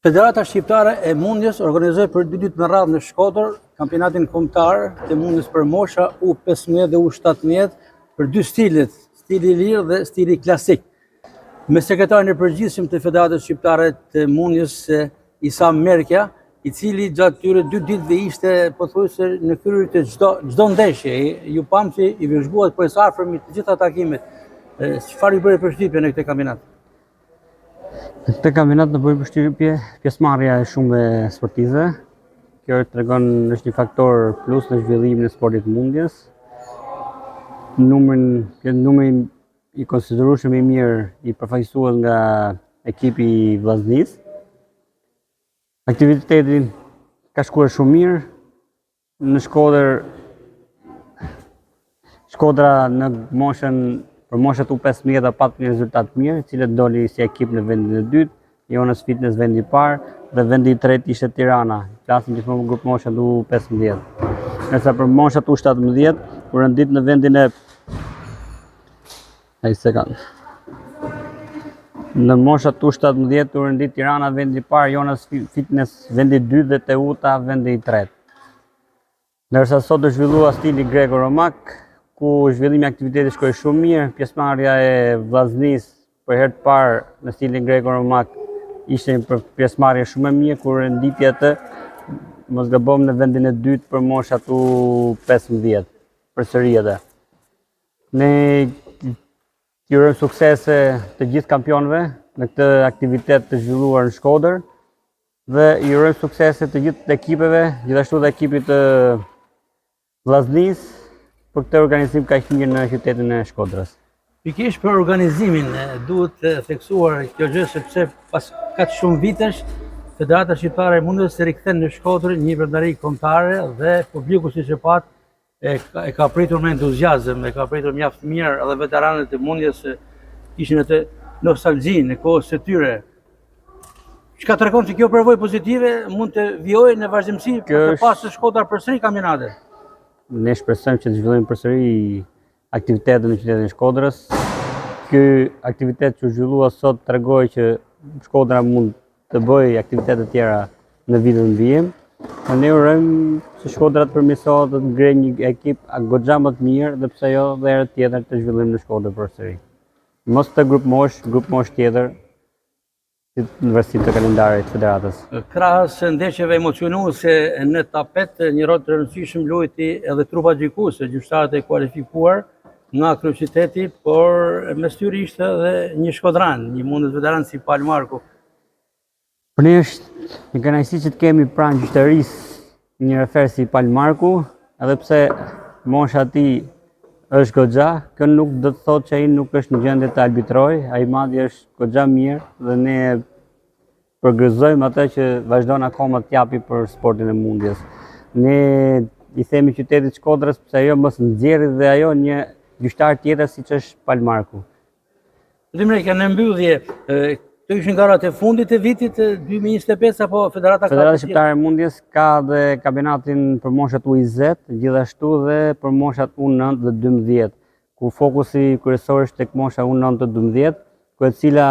Federata Shqiptare e Mundjes organizoi për dy ditë me radhë në Shkodër kampionatin kombëtar të mundjes për mosha U15 dhe U17 për dy stilet, stili i lirë dhe stili klasik. Me sekretarin e përgjithshëm të Federatës Shqiptare të Mundjes Isa Merkja, i cili gjatë këtyre dy ditëve ishte pothuajse në krye të çdo çdo ndeshje. Ju pamë që i vëzhguat prej së afërmi të gjitha takimet. Çfarë ju bëri përshtypje në këtë kampionat? Në këtë kampionat na bëri përshtypje pjesëmarrja e shumë sportistëve. Kjo tregon është një faktor plus në zhvillimin e sportit të mundjes. Numrin, numri i konsiderueshëm i mirë i përfaqësuar nga ekipi i Vllaznisë. Aktiviteti ka shkuar shumë mirë. Në Shkodër Shkodra në moshën për moshat U15 pat një rezultat të mirë, i cili doli si ekip në vendin e dytë, Jonas Fitness vendi i parë dhe vendi i tretë ishte Tirana. Flasim gjithmonë për grup moshat U15. Ndërsa për moshat U17 u rendit në vendin e Ai se kanë. Në moshat U17 u rendit Tirana vendi i parë, Jonas Fitness vendi i dytë dhe Teuta vendi i tretë. Ndërsa sot u zhvillua stili greko-romak, ku zhvillimi i aktivitetit shkoi shumë mirë, pjesëmarrja e Vllaznisë për herë të parë në stilin greko-romak ishte një pjesëmarrje shumë e mirë, ku renditi atë mos gabom në vendin e dytë për moshat U15, përsëri edhe. Ne i urojmë suksese të gjithë kampionëve në këtë aktivitet të zhvilluar në Shkodër dhe i urojmë suksese të gjithë ekipeve, gjithashtu dhe ekipit të Vllaznisë për këtë organizim kaq mirë në qytetin e Shkodrës. Pikërisht për organizimin duhet theksuar kjo gjë sepse pas kaq shumë vitesh Federata Shqiptare e Mundjes rikthen në Shkodër një veprimtari kombëtare dhe publiku siç e patë e, e ka pritur me entuziazëm, e ka pritur mjaft mirë edhe veteranët e mundjes kishin atë nostalgjinë e kohës së tyre. Çka tregon se kjo përvojë pozitive mund të vijojë në vazhdimësi për të pasur Shkodra përsëri kampionate. Ne shpresojmë që të zhvillojmë përsëri aktivitete në qytetin e Shkodrës. Ky aktivitet që u zhvillua sot tregoi që Shkodra mund të bëjë aktivitete të tjera në vitet në vijim. Po ne urojmë që Shkodra të përmirësohet dhe të ngrejë një ekip goxha më të mirë dhe pse jo dhe herë tjetër të zhvillojmë në Shkodër përsëri. Mos të grupmoshë, grupmoshë tjetër në varësi të kalendarit të federatës. Krahas ndeshjeve emocionuese në tapet, një rol të rëndësishëm luajti edhe trupa gjykuese, gjyqtarët e kualifikuar nga kryeqyteti, por mes tyre ishte edhe një shkodran, një mundës veteran si Pal Marku. Për ne është një kënaqësi që të kemi pranë gjyqtarisë një refer si Pal Marku, edhe pse mosha e tij është goxha, kjo nuk do të thotë që ai nuk është në gjendje të arbitrojë, ai madje është goxha mirë dhe ne përgëzojmë atë që vazhdon akoma të japi për sportin e mundjes. Ne i themi qytetit Shkodrës pse jo mos nxjerrë dhe ajo një gjyqtar tjetër siç është Pal Marku. Zoti Merkja, në mbyllje, këto ishin garat e fundit të vitit 2025 apo Federata ka Federata Shqiptare e Mundjes ka dhe kampionatin për moshat U20, gjithashtu dhe për moshat U9 dhe 12, ku fokusi kryesor është tek mosha U9 dhe 12, ku e cila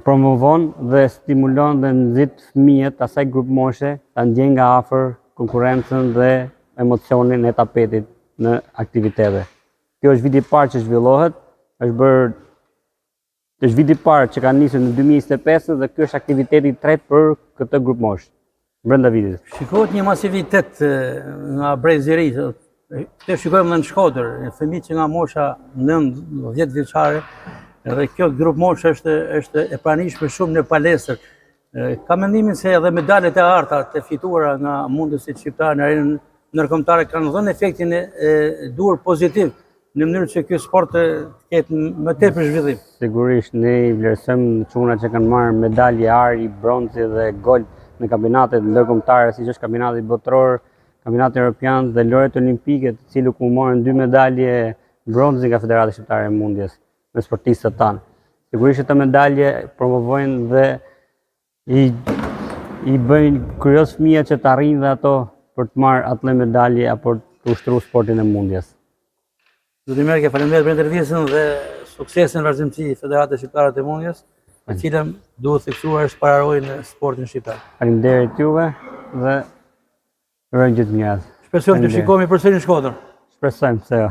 promovon dhe stimulon dhe nxit fëmijët asaj grupmoshe ta ndjejnë nga afër konkurrencën dhe emocionin e tapetit në aktivitete. Kjo është viti i parë që zhvillohet, është bërë është viti i parë që ka nisur në 2025 dhe ky është aktiviteti i tretë për këtë grupmoshë brenda vitit. Shikohet një masivitet nga brezi i ri, këtë shikojmë dhe në Shkodër, fëmijë që nga mosha 9-10 vjeçare, edhe kjo grupmoshë është është e pranishme shumë në palestër. Kam mendimin se edhe medaljet e arta të fituara nga mundësit shqiptarë në arenën ndërkombëtare kanë dhënë efektin e duhur pozitiv në mënyrë që ky sport të ketë më tepër zhvillim. Sigurisht ne i vlerësojmë çunat që kanë marrë medalje ari, bronzi dhe gold në kampionatet ndërkombëtare, siç është kampionati botëror, kampionati europian dhe lojërat olimpike, të cilët ku morën dy medalje bronzi nga Federata Shqiptare e Mundjes me sportistët tanë. Sigurisht këto medalje promovojnë dhe i i bëjnë kurioz fëmijët që të arrijnë dhe ato për të marrë atë lloj medalje apo të ushtru sportin e mundjes. Zoti Merkja, faleminderit për intervistën dhe suksese në vazhdimësi Federatës Shqiptare të Mundjes. e cila duhet theksuar është pararojë në sportin shqiptar. Faleminderit juve dhe urojmë gjithë të mirat. Shpresojmë të shikohemi përsëri në Shkodër. Shpresojmë se jo.